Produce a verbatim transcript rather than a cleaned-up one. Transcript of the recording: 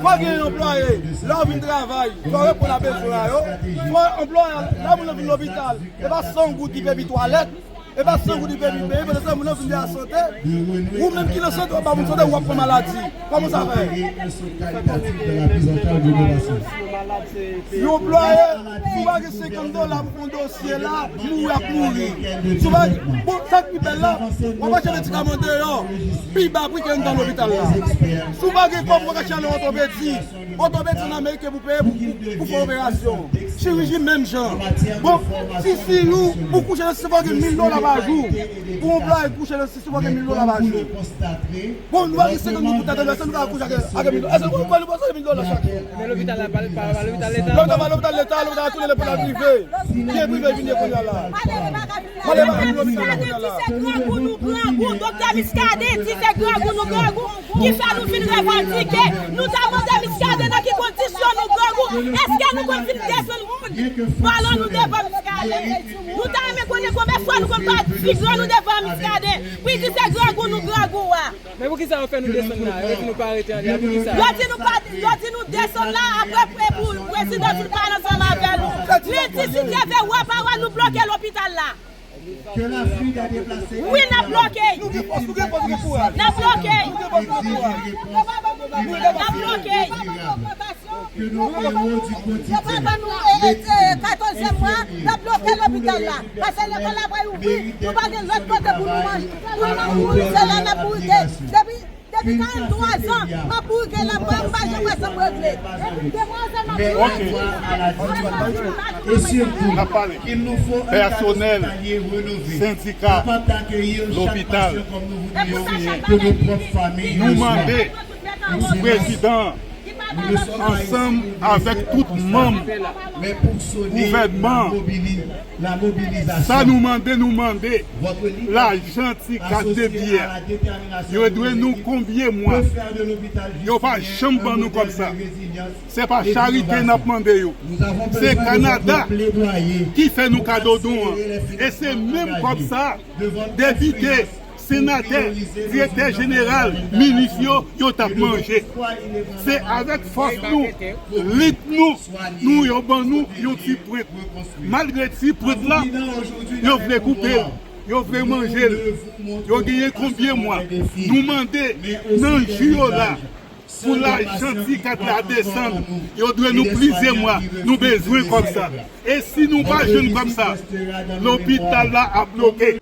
Fò gen anplwaye, lè w vin travay, fò w reponn a bezwen a yo. Fò anplwaye, lè moun nan vin lopital, e pa san goud ki peye twalèt, e pa san goud ki peye peye, pandan se tan moun nan vin de la sante, ou menm ki nan sante, w ap ba moun sante, w ap pran maladi. Kòman sa fè? Yon anplwaye, si w pa gen senkant dola pou fè yon dosye la, mouri ap mouri. Si w pa, bon, sa k pi bèl la, w ap achte medikaman deyò, pi ba pri ke anndan lopital la. Si w pa gen kòb, w pa ka achte nan òtopedi. Òtopedi an Ameriken pou peye pou, pou, pou fè operasyon. Chiriji menm jan. Bon, si, si ou, ou kouche nan sistèm, fò gen mil dola pa jou. Pou yon anplwaye kouche nan sistèm, fò gen mil dola pa jou. Bon, nou pa gen senkant mil pou tèt anlè, èske nou ka kouche ak, ak mil dola? Èske nou kwè nou bezwen mil dola chak jou? Men lopital la, pa, pa, pa lopital leta. Lopital, pa lopital leta, lopital tou le lopital prive. Byen prive vini kounye a la. Malere pa ka vin lopital kounye a la. Di se grangou nou grangou, doktè Muscadin, di se grangou nou grangou, ki fè nou vin revandike. Nou ta mande Muscadin nan ki kondisyon nou grangou. Èske nou konn vin desann moun pandan nou devan Muscadin? Nou ta renmen konnen konbyen fwa nou konn pa di gran nou devan Muscadin. Pou di se grangou nou grangou a. Men poukisa yo fè nou desann la? Yo di nou pa rete anlè a, poukisa? Yo di nou pa, yo di nou desann la, apre pre-, pou prezidan di l pa ansanm avè nou. Li di si Dye vle, w a pa wè nou bloke lopital la. Wi, n ap bloke. N ap bloke. N ap bloke. Yo pa ban nou, e, e, e, katòzyèm mwa, n ap bloke lopital la. Paske lekòl la pral ouvri, nou pa gen lòt kote pou nou manje, pou nou bourike la, n ap bourike. Depi, depi karannntwa zan, m ap bourike la, m pa, m pa janm wè sa m regle. Depi de mwa zan, m ap bourike. N ap pale. Pèsonèl sendika lopital, nou mande pou prezidan an, ansanm avèk tout manm gouvènman an, sa nou mande, nou mande lajan ti kat de biyè. Yo dwe nou konbyen mwa. Yo pa janm ban nou kòb sa. Se pa charite n ap mande yo. Se Kanada ki fè nou kado don an. E se menm kòb sa, depite, senatè, direktè jeneral, minis yo, yo t ap manje. Se avèk fòs nou, lit nou, nou yo ban nou yon ti pwent. Malgre ti pwent la, yo vle koupe l, yo vle manje l, yo genyen konbyen mwa. Nou mande nan jou yo la, pou lajan ti kat la desann, yo dwe nou plizyè mwa, nou bezwen kòb sa. E si nou pa jwenn kòb sa, lopital la ap bloke.